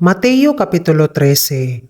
Mateo Kapitulo 13.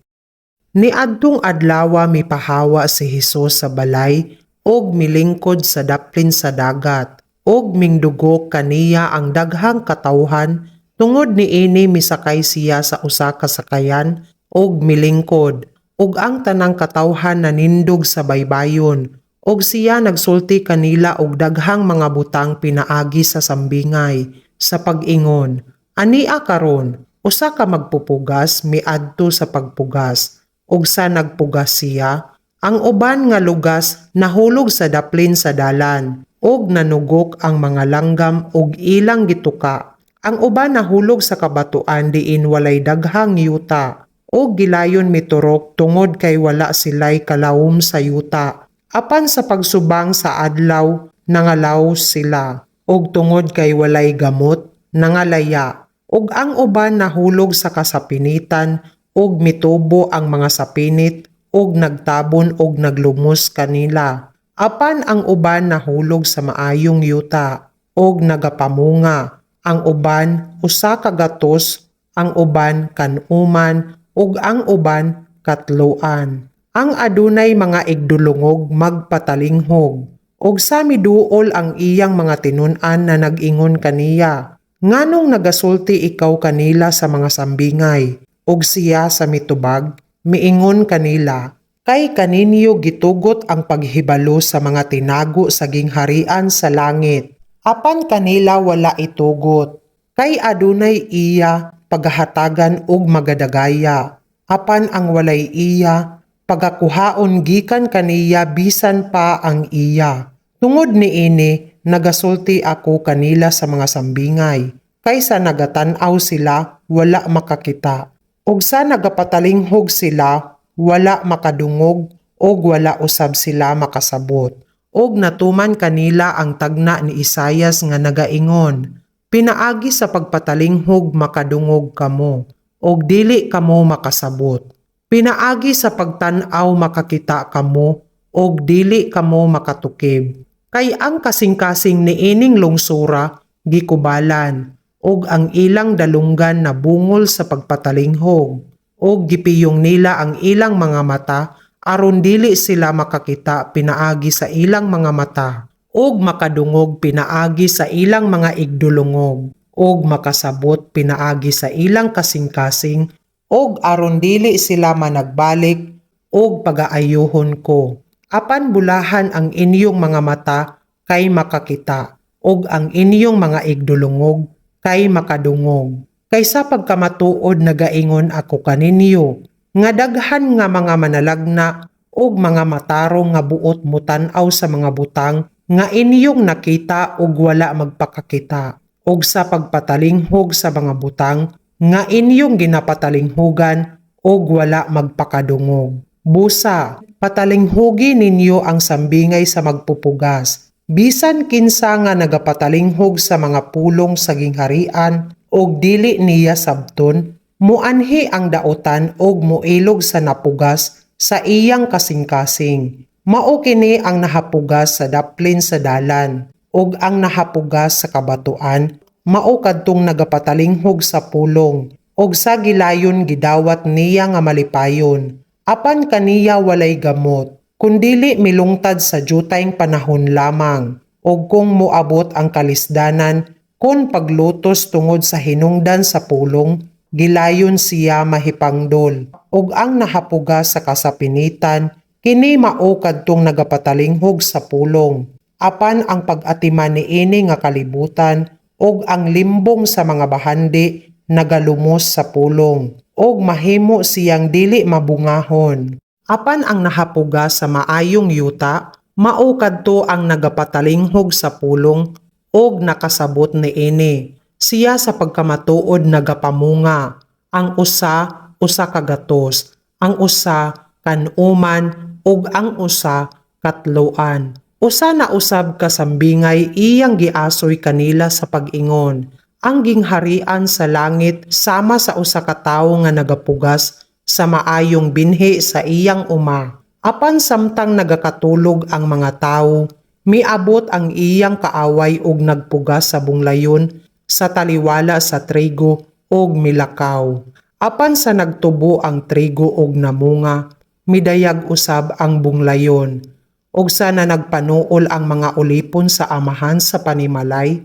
Niadtong adlawa mipahawa si Hesus sa balay ug milingkod sa daplin sa dagat, ug mingdugok kaniya ang daghang katawhan. Tungod niini misakay siya sa usa ka sakayan ug milingkod, ug ang tanang katawhan nanindog sa baybayon, ug siya nagsulti kanila og daghang mga butang pinaagi sa sambingay sa pag-ingon, "Ania karon, usa ka magpupugas miadto sa pagpugas, ug sa nagpugas siya, ang uban nga lugas nahulog sa daplin sa dalan, ug nanugok ang mga langgam ug ilang gituka. Ang uban nahulog sa kabatuan diin walay daghang yuta, ug gilayon miturok tungod kay wala sila'y kalawom sa yuta. Apan sa pagsubang sa adlaw nangalaw sila, ug tungod kay walay gamot nangalaya. Ug ang uban nahulog sa kasapinitan, ug mitubo ang mga sapinit ug nagtabon ug naglumos kanila. Apan ang uban nahulog sa maayong yuta ug nagapamunga, ang uban 100, ang uban 90, ug ang uban 30. Ang adunay mga igdulungog magpatalinghog." Ug sa miduol ang iyang mga tinun-an na nag-ingon kaniya, "Nganong nagasulti ikaw kanila sa mga sambingay?" Ug siya sa mitubag, miingon kanila, "Kay kaninyo gitugot ang paghibalo sa mga tinago sa gingharian sa langit. Apan kanila wala itugot. Kay adunay iya, pagahatagan og magadagaya. Apan ang walay iya, pagakuhaon gikan kaniya bisan pa ang iya. Tungod niini nagasulti ako kanila sa mga sambingay, kay sa nagatan-aw sila wala makakita, ug sa nagapatalinghog sila wala makadungog, ug wala usab sila makasabot." Ug natuman kanila ang tagna ni Isayas nga nagaingon, "Pinaagi sa pagpatalinghog makadungog kamo, ug dili kamo makasabot. Pinaagi sa pagtan-aw makakita kamo, ug dili kamo makatukib. Kay ang kasing-kasing niining lungsura gikubalan, ug ang ilang dalunggan nabungol sa pagpatalinghog, ug gipiyong nila ang ilang mga mata aron dili sila makakita pinaagi sa ilang mga mata, ug makadungog pinaagi sa ilang mga igdulungog, ug makasabot pinaagi sa ilang kasing-kasing, ug aron dili sila managbalik ug pagaayuhon ko. Apan bulahan ang inyong mga mata kay makakita, ug ang inyong mga igdulungog kay makadungog. Kay sa pagkamatuod nagaingon ako kaninyo, nga daghan nga mga manalagna ug mga matarong nga buot motan-aw sa mga butang nga inyong nakita ug wala magpakakita, ug sa pagpatalinghog sa mga butang nga inyong ginapatalinghugan ug wala magpakadungog. Busa, patalinghugi ninyo ang sambingay sa magpupugas. Bisan kinsa nga nagapatalinghog sa mga pulong sa gingharian ug dili niya sabton, muanhi ang daotan ug muilog sa napugas sa iyang kasing-kasing. Mao kini ang nahapugas sa daplin sa dalan, ug ang nahapugas sa kabatuan mao kadtong nagapatalinghog sa pulong, ug sa gilayon gidawat niya nga malipayon. Apan kaniya walay gamot, kundili milungtad sa jutayng panahon lamang, ug kung moabot ang kalisdanan kon paglutos tungod sa hinungdan sa pulong, gilayon siya mahipangdol. Ug ang nahapugas sa kasapinitan, kini mao kadtong nagapatalinghog sa pulong. Apan ang pag-atiman niini nga kalibutan ug ang limbong sa mga bahandi nagalumos sa pulong, ug mahimo siyang dili mabungahon. Apan ang nahapugas sa maayong yuta, mao kadto ang nagapatalinghog sa pulong ug nakasabot niini. Siya sa pagkamatuod nagapamunga, ang usa 100, ang usa 90, ug ang usa 30." Usa na usab ka sambingay iyang giasoy kanila sa pag-ingon, "Ang gingharian sa langit sama sa usa ka tawo nga nagapugas sa maayong binhi sa iyang uma. Apan samtang nagakatulog ang mga tawo, miabot ang iyang kaaway ug nagpugas sa bunglayon sa taliwala sa trigo ug milakaw. Apan sa nagtubo ang trigo og namunga, midayag usab ang bunglayon. Ug sa na nagpanuol ang mga ulipon sa amahan sa panimalay,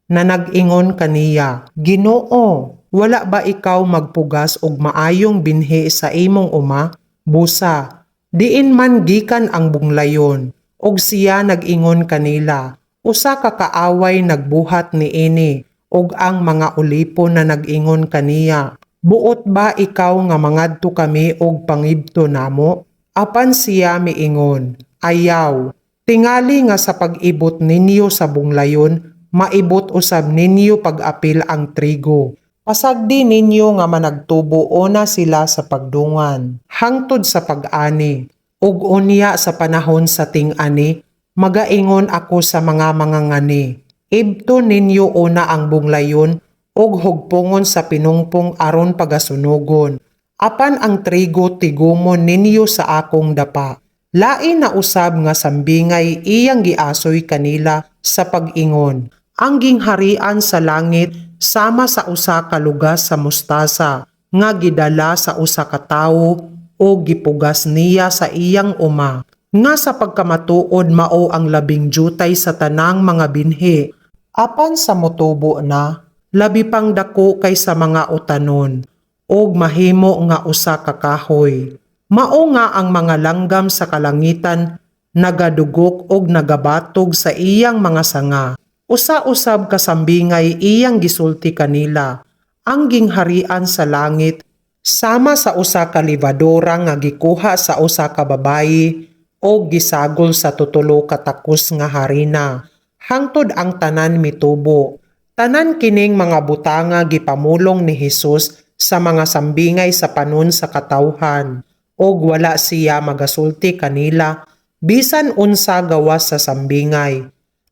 na nag-ingon kaniya, "Ginoo, wala ba ikaw magpugas og maayong binhi sa imong uma? Busa, diin man gikan ang bunglayon?" Ug siya nag-ingon kanila, "Usa ka kaaway nagbuhat niini." Ug ang mga ulipon na nag-ingon kaniya, "Buot ba ikaw nga mangadto kami og pangibto namo?" Apan siya miingon, "Ayaw. Tingali nga sa pag-ibot ninyo sa bunglayon, maibot usab ninyo pag-apil ang trigo. Pasagdi ninyo nga managtubo una sila sa pagdungan, hangtod sa pag-ani. Ug unya sa panahon sa ting-ani, magaingon ako sa mga mangangani, ibton ninyo una ang bunglayon ug hugpongon sa pinungpong aron pagasunogon. Apan ang trigo tigumon ninyo sa akong dapa." Lain na usab nga sambingay iyang giasoy kanila sa pag-ingon, "Ang gingharian sa langit sama sa usa ka lugas sa mustasa nga gidala sa usa ka tawo o gipugas niya sa iyang uma, nga sa pagkamatuod mao ang labing jutay sa tanang mga binhi. Apan sa motubo na, labi pang dako kaysa mga utanon, ug mahimo nga usa ka kahoy. Mao nga ang mga langgam sa kalangitan nagadugok og nagabatog sa iyang mga sanga." Usa usab ka sambingay iyang gisulti kanila, "Ang gingharian sa langit sama sa usa ka lebadura nga gikuha sa usa ka babayi og gisagol sa tutulo ka takos nga harina, hangtod ang tanan mitubo." Tanan kining mga butanga gipamulong ni Hesus sa mga sambingay sa panon sa katawhan, ug wala siya magasulti kanila bisan unsa gawas sa sambingay,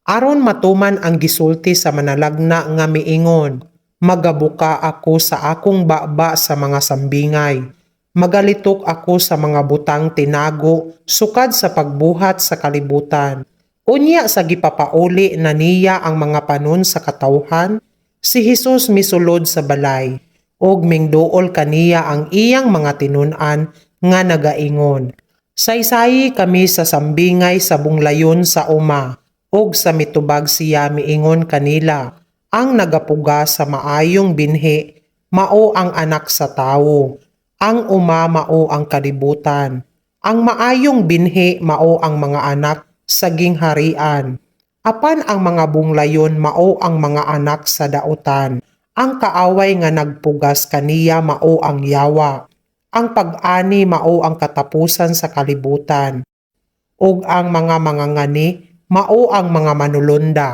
aron matuman ang gisulti sa manalagna nga miingon, "Magabuka ako sa akong baba sa mga sambingay. Magalitok ako sa mga butang tinago sukad sa pagbuhat sa kalibutan." Unya sa gipapauli na niya ang mga panon sa katawhan, si Hesus misulod sa balay ug mingduol kaniya ang iyang mga tinun-an nga nagaingon, "Saysayi kami sa sambingay sa bunglayon sa uma." Ug sa mitubag siya miingon kanila, "Ang nagapugas sa maayong binhi mao ang Anak sa Tawo. Ang uma mao ang kalibutan. Ang maayong binhi mao ang mga anak sa gingharian. Apan ang mga bunglayon mao ang mga anak sa dautan. Ang kaaway nga nagpugas kaniya mao ang yawa. Ang pag-ani mao ang katapusan sa kalibutan. Ug ang mga mangangani mao ang mga manulonda.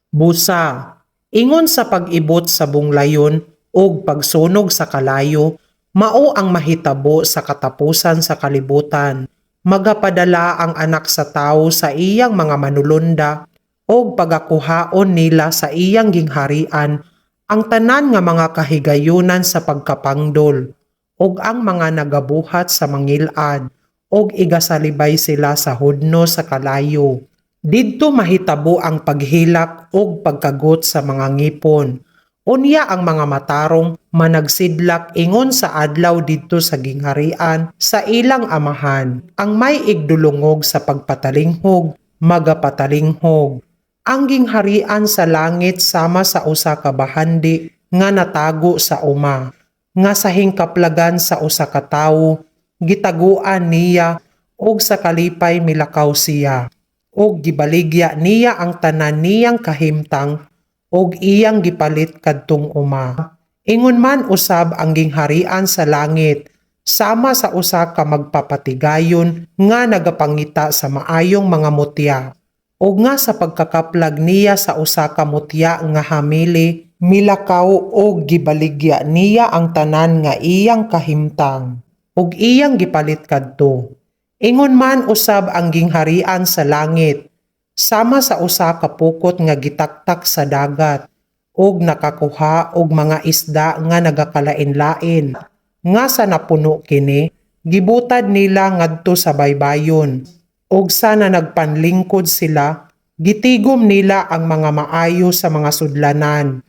Busa, ingon sa pag-ibot sa bunglayon ug pagsunog sa kalayo, mao ang mahitabo sa katapusan sa kalibutan. Magapadala ang Anak sa Tawo sa iyang mga manulonda ug pagakuhaon nila sa iyang gingharian ang tanan nga mga kahigayunan sa pagkapangdol ug ang mga nagabuhat sa mangilad, ug igasalibay sila sa hudno sa kalayo. Didto mahitabo ang paghilak ug pagkagot sa mga ngipon. Unya ang mga matarong managsidlak ingon sa adlaw didto sa gingharian sa ilang Amahan. Ang may igdulungog sa pagpatalinghog, magapatalinghog. Ang gingharian sa langit sama sa usa ka bahandi nga natago sa uma, nga sa hingkaplagan sa usa ka tawo, gitaguan niya ug sa kalipay milakaw siya ug gibaligya niya ang tanan niyang kahimtang ug iyang gipalit kadtong uma. Ingon man usab ang gingharian sa langit sama sa usa ka magpapatigayon nga nagapangita sa maayong mga mutya, ug nga sa pagkakaplag niya sa usa ka mutya nga hamili, milakaw og gibaligya niya ang tanan nga iyang kahimtang ug iyang gipalit kadto. Ingon man usab ang gingharian sa langit sama sa usa ka pukot nga gitaktak sa dagat ug nakakuha og mga isda nga nagakalain-lain, nga sa napuno kini, gibutad nila ngadto sa baybayon, ug sa na nagpanlingkod sila, gitigom nila ang mga maayo sa mga sudlanan,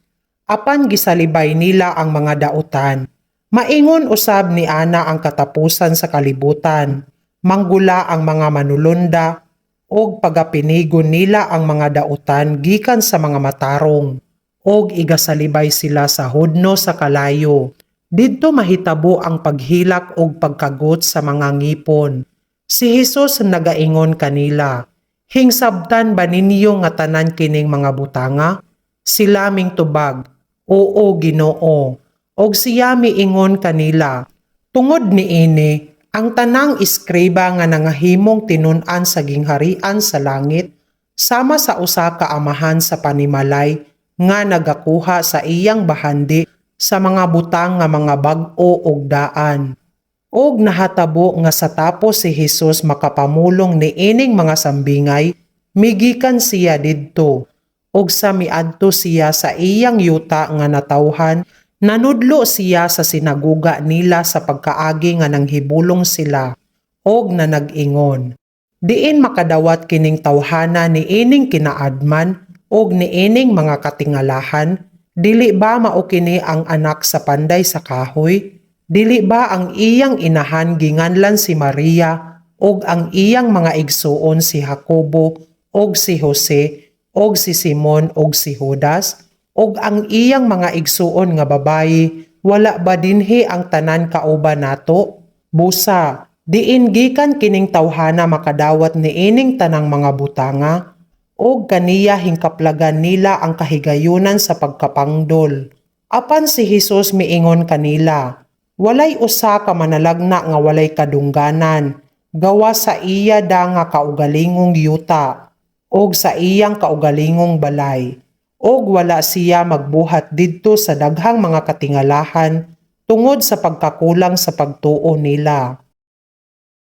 apan gisalibay nila ang mga dautan." Maingon usab ni ana ang katapusan sa kalibutan. Manggula ang mga manulonda og pagapinigon nila ang mga dautan gikan sa mga matarong og igasalibay sila sa hudno sa kalayo. Didto mahitabo ang paghilak og pagkagot sa mga ngipon. Si Jesus nagaingon kanila, "Hingsabtan ba ninyo nga tanan kining mga butanga?" Sila mingtubag, "Oo, Ginoo." Og siya miingon kanila, "Tungod niini, ang tanang iskriba nga nangahimong tinun-an sa gingharian sa langit sama sa usa ka amahan sa panimalay nga nagakuha sa iyang bahandi sa mga butang nga mga bag-o ug daan." Og nahatabo nga sa tapos si Jesus makapamulong niining mga sambingay, migikan siya didto. Og sa miadto siya sa iyang yuta nga natawhan, nanudlo siya sa sinaguga nila sa pagkaagi nga nanghibulong sila og nanag-ingon, "Diin makadawat kining tawhana niining kinaadman og niining mga katingalahan? Dili ba mao kini ang anak sa panday sa kahoy? Dili ba ang iyang inahan ginganlan si Maria ug ang iyang mga igsuon si Jacobo ug si Jose ug si Simon ug si Judas? Ug ang iyang mga igsuon nga babayi, wala ba dinhi ang tanan kauban nato? Busa, diin gikan kining tawhana makadawat niining tanang mga butanga?" Og kaniya hingkaplagan nila ang kahigayunan sa pagkapangdol. Apan si Jesus miingon kanila, "Walay usa ka manalagna nga walay kadungganan gawas sa iya da nga kaugalingong yuta og sa iyang kaugalingong balay." Og wala siya magbuhat didto sa daghang mga katingalahan tungod sa pagkakulang sa pagtuo nila.